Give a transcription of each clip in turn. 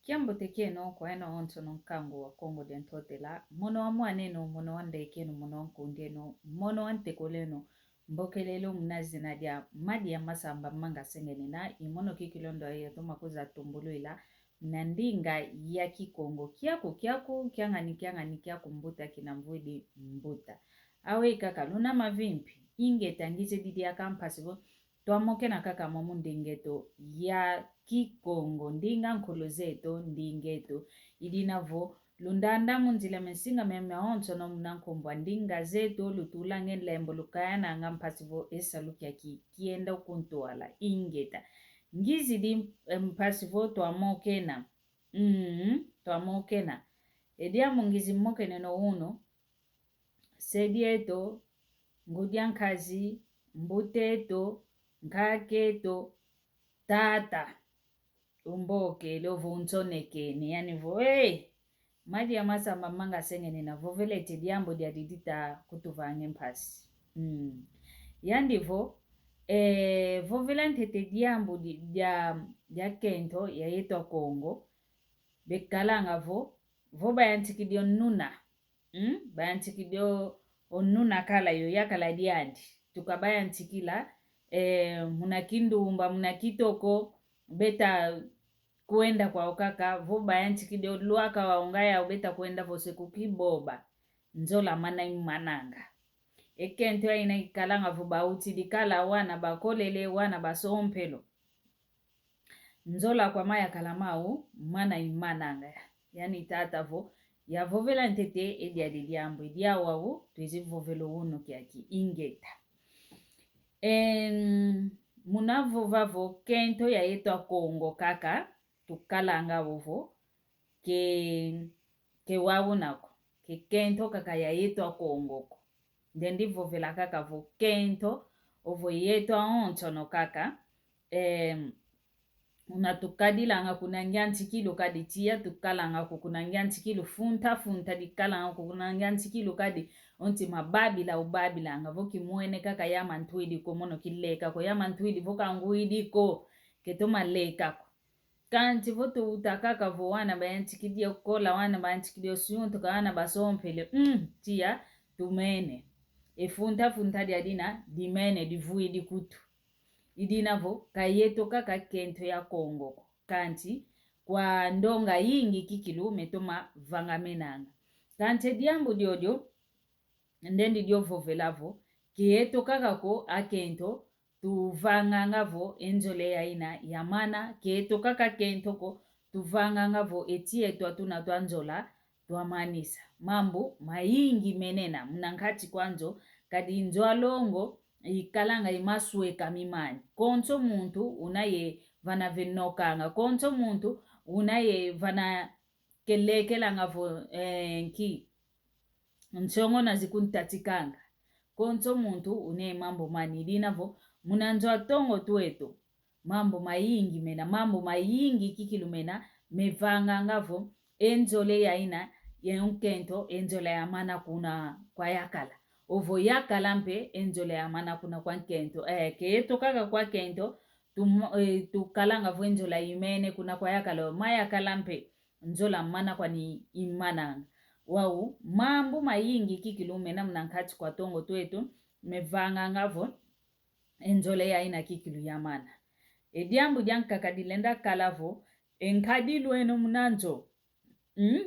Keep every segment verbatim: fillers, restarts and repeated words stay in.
Kiambote kieno kwa eno onsono nkangu wa Kongo dia Ntotela, mono wa mwaneno, mono wa ndekeno, mono wa nkundeno, mono wa ntekoleno, mbokelelo muna zina dia Madi ya Masamba Manga Sengenena, i mono kikilu ndo aye toma kuza tumbulwila, muna ndinga ya Kikongo, kiaku, kiaku, kiangani, kiangani, kiaku mbuta kina mvwidi mbuta. Awe kaka luna mavimpi, ingeta ngize didi aka mpasi vo, twamokena kaka mo mu ndinga eto ya Kikongo, ndinga nkulu zeto, ndinga eto. I dina vo, lundanda mu nzila mia nsinga mia mia onsono muna nkumbu a ndinga zeto, lutulanga e nlembo, lukayananga mpasi vo e salu kiaki kienda kuntwala, ingeta. Ngizidi, eh, mpasi vo twamokena. Mm, twamokena. E diambu ngizi mokeneno unu, se dieto, ngudi a nkazi, mbuta eto, nkaka eto, tata, umbokele ovo unsonekene, yani vo, hey, Madi ya Masamba Manga Sengenena, vovele ete diambu diadi dita kutuvanga e mpasi. Mm. Yandi vo, eh, vovela ntete diambu di-, dia, dia kento ya yeto a Kongo, bekalanga vo, vo bayantikidi o nuna. Mm? Bayantikidi o nuna kala yo yakala diandi. Tuka bayantikila, eh, muna kindumba, muna kitoko, beta kwenda kwau kaka, vo bayantikidi o lwaka wau ngaya beta kwenda vo se ku kiboba. Nzola mana imananga. E kento ya ina ikalanga vo bautidi kala wana bakolele, wana basompelo. Nzola kwa mayakala mau, mana imananga. Yani tata vo, yavovela ntete e diadi diambu, e dia wau, twizi vovelo unu kiaki, ingeta. En, muna vova vo kento ya yeto a Kongo kaka, tukalanga ovo, ke, ke wau nako, ke kento kaka ya yeto a Kongo ko. Ndendi vovela kaka vo kento, ovo yeto aonsono kaka, em, una tukadilanga kuna ngiantikilu kadi tiya, tukalanga ko kuna ngiantikilu funta, funta dikalanga ko kuna ngiantikilu kadi, onti mababila ubabilanga, vo kimwene kaka yamantwidi ko mono kileka ko, yamantwidi vo kangwidi ko, ketoma leka ko. Kanti vo tuuta kaka vo wana bayantikidi o kola, wana bayantikidi o siuntuka, wana basompele, mm, tiya, tumene. E funta funta dia dina, dimene, divwidi kutu. I dina vo, ka yeto kaka kento ya Kongo ko. Kanti, kwa ndonga yingi kikilu metoma vangamenanga. Kanti e diambu diodio, ndendi dio vovela vo, ke yeto kaka ko akento, tuvanganga vo e nzole ya ina ya mana, ke yeto kaka kento ko, tuvanganga vo e tieto atuna twa nzola, twamanisa. Mambu mayingi menena, muna nkati kwa nzo, kadi nzo a longo, ikalanga i masweka mimani. Konso muntu una ye vana venokanga, konso muntu una ye vana kelekelanga vo, eh, nki, nsongona zikuntatikanga. Konso muntu une mambu mani. I dina vo, muna nzo a tongo tweto, mambu mayingi mena, mambu mayingi kikilu mena, mevanganga vo, e nzole ya ina, ya nkento, e nzole ya mana kuna kwa yakala. Ovo yakala mpe, e nzole ya mana kuna kwa nkento. Eh, ke yeto kaka kwa kento, tum-, eh, tukalanga vo e nzola imene kuna kwa yakala, mayakala mpe, nzola mana kwani imananga. Wau, mambu mayingi kikilu mena muna nkati kwa tongo tweto, mevanganga vo, e nzole ya ina kikilu ya mana. E diambu diankaka dilenda kala vo, e nkadilu eno muna nzo. Mm?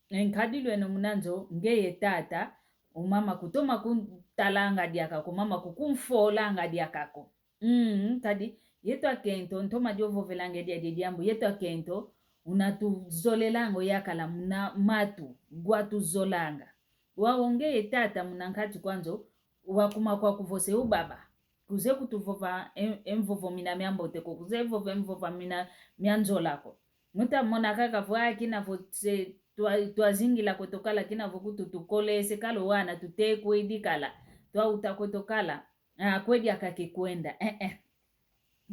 E nkadilu eno muna nzo, ngeye tata, o mama kutoma kuntalanga diaka ko, mama kukunfolanga diaka ko. Mm, kadi, yeto akento, ntoma dio vovelanga e diadi diambu, yeto akento, una tuzolelanga o yakala muna matu, gwa tuzolanga. Wau ngeye tata muna nkati kwa nzo, wakuma kwaku vo se ubaba. Kuze kutuvova e, e mvovo mina mia mbote ko, kuze vova e mvovo mina mia nzola ko. Muta mona kaka vo a kina vo se twa, twazingila kweto kala kina vo kutu tukolese kala wana tutekwedi kala. Twauta kweto kala. Ah, kwedi aka ke kwenda. Eh, eh.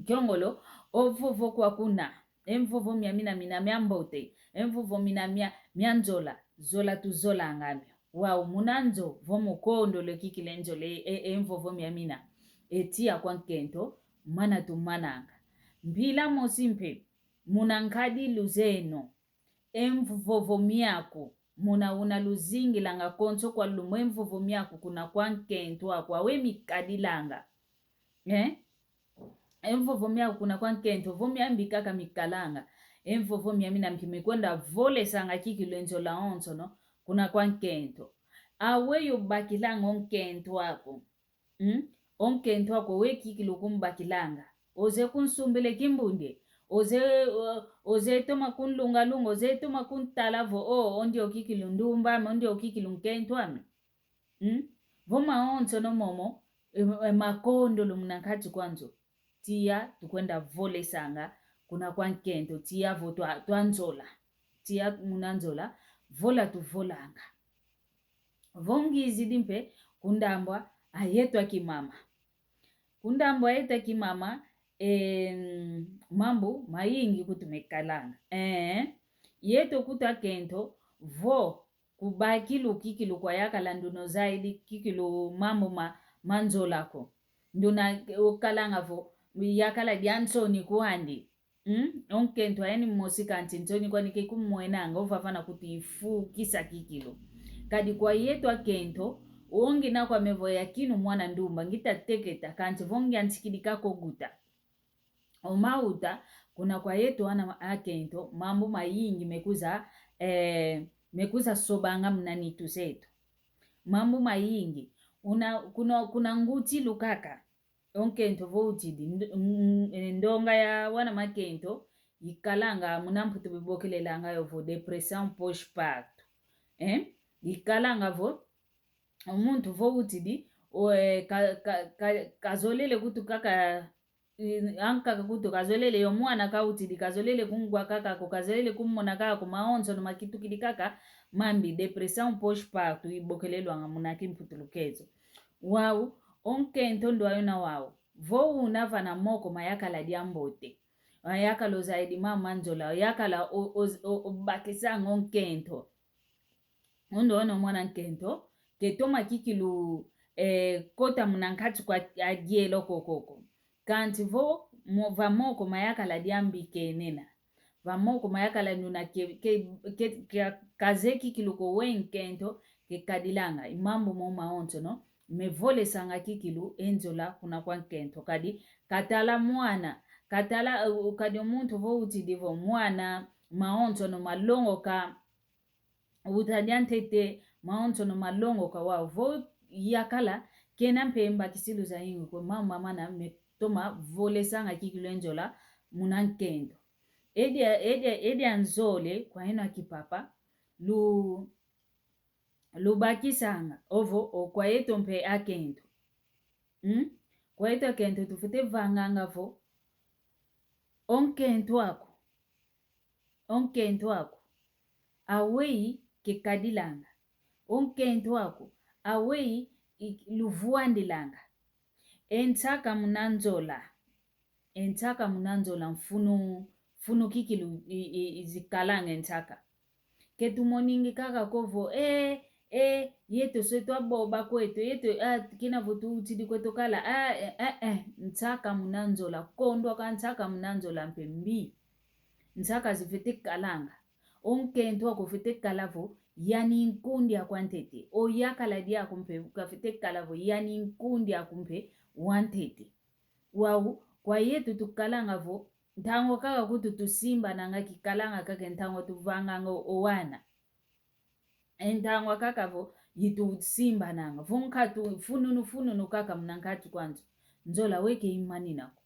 Kiongolo, o vovo kwa kuna. E mvovo mia mina mina mia mbote. E mvovo mina mia, mia nzola. Zola tuzolanga mio. Wau muna nzo, vo mukondolo kikile nzole, e, e mvovo mia mina. E tiya kwa nkento, mana tumananga. Mpila mosi mpe, muna nkadilu zeno. e mvovo miaku. Muna una luzingilanga konso kwa lumbu e mvovo miaku kuna kwa nkento aku, awe mikadilanga. Eh? E mvovo miaku kuna kwa nkento, vo miambi kaka mikalanga. E mvovo miami nampi mekwenda volesanga kikilu e nzola onsono kuna kwa nkento. Aweyi obakilanga o nkento aku. Mm? O nkento aku awe kikilu kumbakilanga. Ozeye kunsumbila e kimbunde. Ozeye, o-, ozeye toma kunlunga-lunga, ozeye toma kuntala vo, o, o ndio kikilu ndumba ame, o ndio kikilu nkento ame. Mm? Vo mawonsono momo, e, e, makondolo muna nkati kwa nzo. Tiya tukwenda volesanga kuna kwa nkento, tiya vo twa, twa nzola. Tiya muna nzola, vola tuvolanga. Vo ngizidi mpe kundambwa a yeto a kimama. Kundambwa a yeto a kimama, e, mambu mayingi kutu mekalanga. E, yeto kutu akento, vo kubakilu kikilu kwayakala nduna ozaidi kikilu mambu ma, ma nzola ko. Nduna okalanga vo, yakala dia nsoni kwandi. Mm? O nkento ayeni mosi kansi nsoni kwani ke kumwenanga, ovavana kutu ifukisa kikilu. Kadi kwa yeto akento, o ngina kwame vo yakinu mwana ndumba, ngita teketa, kansi vo ngiantikidi kaka oguta. O mauta, kuna kwa yeto ana akento, mambu mayingi mekuza, eh, mekuza sobanga muna nitu zeto. Mambu mayingi, una, kuna, kuna ngutilu kaka. O nkento vo utidi, nd-, n-, n-, ndonga ya wana makento, ikalanga muna Mputu bibokelelanga yo vo dépression postpartum. Eh? Ikalanga vo, o muntu vo utidi, o, eh, ka, ka, ka, kazolele kutu kaka, eh, ankaka kutu kazolele yo mwana ka utidi, kazolele kungwa kaka ko, kazolele kumona kaka ko, mawonsono makitukidi kaka, mambi dépression postpartum ibokelelwanga muna kimputulukezo. Wau, o nkento ndwayo na wau. Vo una vana moko mayakala diambote. Mayakala ozaidi mama nzola, yakala o, o, o, obakisanga o nkento. Undo ono mwana nkento, ketoma kikilu, eh, kota muna nkati kwa adielo kokoko. Kansi vo, mo-, va moko mayakala diambi kenena. Va moko mayakala nuna ke, ke, ke, ke, kazeye kikilu ko we nkento, kekadilanga. I mambu mo mawonsono, mevolesanga kikilu e nzola kuna kwa nkento. Kadi, katala mwana, katala, uh, kadi o muntu vo utidi vo mwana, mawonsono malongoka, uta diantete, mawonsono malongoka wau vo yakala, kena mpe mbakisilu zayingi ko, mambu mamana metoma volesanga kikilu e nzola muna nkento. Edi a, edi a, edi anzole kwa eno akipapa, lu, lubakisanga, ovo, o kwa yeto mpe akento. Hmm? Kwa yeto akento tufwete vanganga vo, o nkento aku, o nkento aku, aweyi kekadilanga. O nkento aku, aweyi i-, luvwandilanga. E nsaka muna nzola. E nsaka muna nzola mfunu, mfunu kikilu i, i, i zikalanga e nsaka. Ketumoningi kaka ko vo, eh, eh, yeto se twaboba kweto, yeto, ah, kina vo tutidi kweto kala, ah, eh, eh, eh, nsaka muna nzola, kondwa ka nsaka muna nzola mpe mbi. Nsaka zifwete kalanga. O nkento aku ofwete kala vo, yani nkundi aku antete. O yakala diaku mpe, kafwete kala vo, yani nkundi aku mpe wantete. Wau, kwa yeto tukalanga vo, ntangu kaka kutu tusimbananga kikalanga kaka ntangu tuvanganga o wana. E ntangu kaka vo, yitusimbananga. Vo nkatu fununu fununu kaka muna nkatu kwa nzo. Nzola weke imanina ko.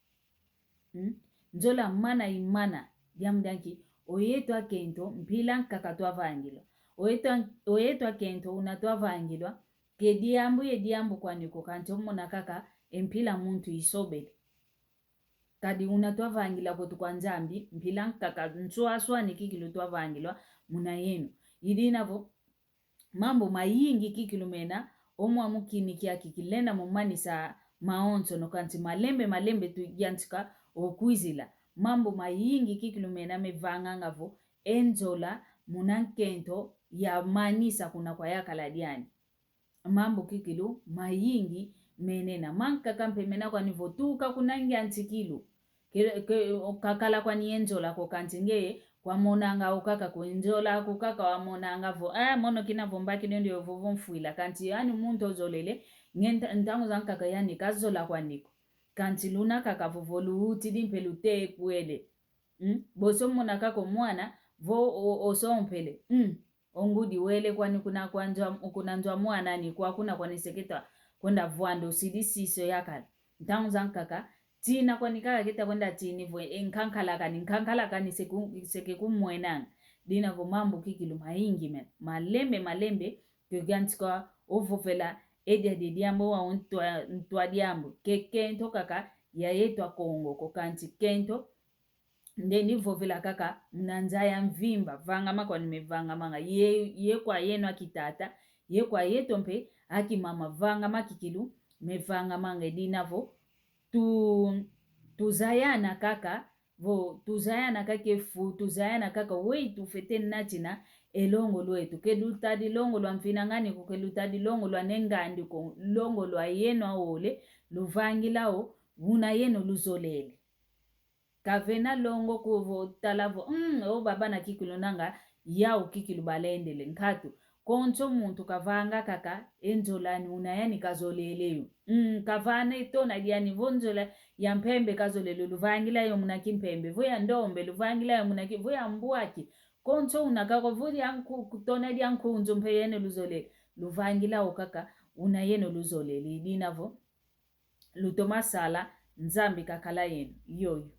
Hmm? Nzola mana imana, diambu dia nki, o yeto akento, mpila nkaka twavangilwa. O yeto an-, o yeto akento, una twavangilwa, ke diambu ye diambu kwani ko kansi omona kaka, e mpila muntu isobele. Kadi una twavangila kwetu kwa Nzambi, mpila nkaka nswaswani kikilu twavangilwa muna yenu. Idina vo, mambu mayingi kikilu mena, o mwamu kini kiaki kilenda mumanisa mawonsono kansi malembe malembe tuyantika okwizila. Mambu mayingi kikilu mena mevanganga vo, e nzola muna nkento yamanisa kuna kwayakala diani. Mambu kikilu mayingi menena. Mankaka mpe mena kwani vo tuka kuna ngiantikilu. Ke, ke, kakala kwani e nzola ko kansi ngeye Kwamonanga o kaka kwe nzola, ko kaka wamonanga vo, ah, mono kina vo mbaki ndio vovo mfwila. Kanti yani muntu ozolele, nge nta-, ntangu zankaka yani kazola kwani ko. Kanti luna kaka vovo luutidi mpe lutekwele. Mm? Bonso mona kaka o mwana, vo o-, osompele. Mm. O ngudi wele kwani kuna kwa nzo-, kuna nzo a mwana ni kwa kuna kwani se keta kwenda vwanda osidi siso yakala. Ntangu zankaka, tina kwani kaka keta kwenda tini vo, e, nkankalakani, nkankalakani se ku-, se ke kumwenanga. Dina vo mambu kikilu mayingi mena. Malembe, malembe, ke gantika ovovela, e diadi diambu wa untwa, ntwa diambu. Ke kento kaka, ya yeto a Kongo, ko kanti kento, nde ni vovela kaka, muna nza ya mvimba, vangama kwani mevangamanga, ye, ye kwa yeno a kitata, ye kwa yeto mpe a kimama, vangama kikilu, mevangamanga. Dina vo, tu, tuzayana kaka, vo, tuzayana kaka e fu, tuzayana kaka weyi tufwete natina e longo lweto. Ke lutadi longo lwa mfinangani ko, ke lutadi longo lwa nengandi ko, longo lwa yeno awole, luvangila o, una yeno luzolele. Kavena longo ko vo tala vo, mm, o babana kikilu nanga, yau kikilu balendele, nkatu. Konso muntu kavanga kaka e nzola ani una yani kazolele yo. Mm, kavana e tona diani vo nzola ya mpembe kazolele, luvangila yo muna kimpembe. Vo ya ndombe, luvangila yo muna ki-, vo ya mbwaki. Konso una kaka vo dia nku-, tona dia nkunzu mpe yeno luzolele. Luvangila o kaka, una yeno luzolele. Dina vo, lutoma sala, Nzambi kakala yeno. Yoyo.